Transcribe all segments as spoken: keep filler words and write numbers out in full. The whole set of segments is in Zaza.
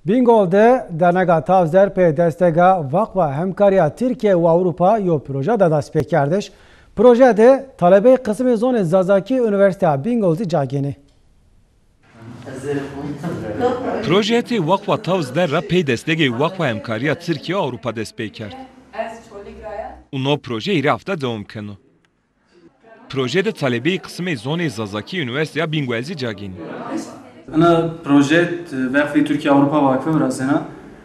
Bîngol de Dernega Tavzder pê destega Waqfa Hemkariya Tirkîye û Ewropa yo proje de dest pê kerdiş. Proje de talebeyê qisimê zonê Zazakî Unîversîteya Bîngol zî ca gênê. Proje hetê Waqfa Tavzder ra pey destegê Waqfa Hemkariya Tirkîye û Ewropa dest pey kerd. Û no proje hîrê hefta dewam keno. Proje de talebeyê qisimê zonê Zazakî Unîversîteya Bîngol zî ca gênê. Ina proje, e, Waqfê Tirkîye Ewropa Vakfı virazena.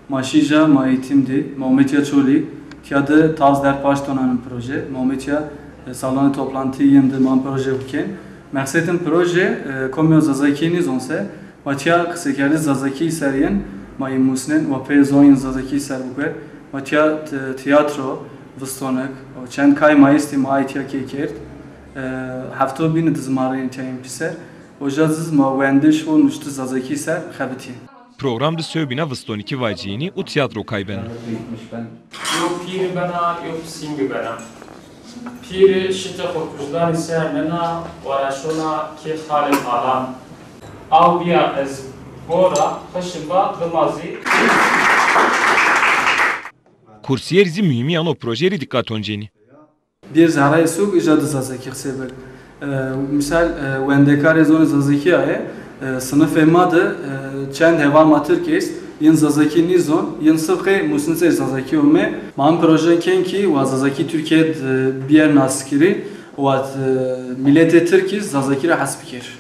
Ma şîja, ma eğitim dî, ma omê tîya Çolî, tîya de Tavzder paşt donanin proje. Ma omê tîya, e, salonê toplantî yin de ma proje bikên. Meqsedin proje, e, komî yo Zazakî nîzon se, ma tîya qisekerdiş Zazakî ser yin, ma yi musnên, wa pê zon yin Zazakî ser bikwer. Ma tîya t-, tîyatro, vistonik, û çend kay ma estî ma ay tîya kê kerd. E, hefto bîni di zimarên tîya yin pîser. Oca ziz ma wendiş û nuştiş Zazakî ser xebitî. Program de sewbîna vistonikî vacîyênî û tîyatro kay beno. Yo pîrî bena, yo pisîngî bena. Pîrî şite xo kujdanî ser nena, wara şona kê xalê xalan. Aw bîya ez bora, xişi ba, dima zî. Kursîyer zî muhîmîya no proje rê dîqat oncênî. Bir Zehrayê Sûk îja di Zazakî qisey bik. E, mîsal, e, wendekarê zonê Zazakî aye, e, sinifê ma de, e, çend heval ma Tirk est, yin Zazakî nîzon, yin sifqê musnitê Zazakî ome. Ma in proje kên kî wa Zazakî Tirkîye de bîyer naskirî, wa, e, mîletê Tirkî Zazakî ra hes bikir.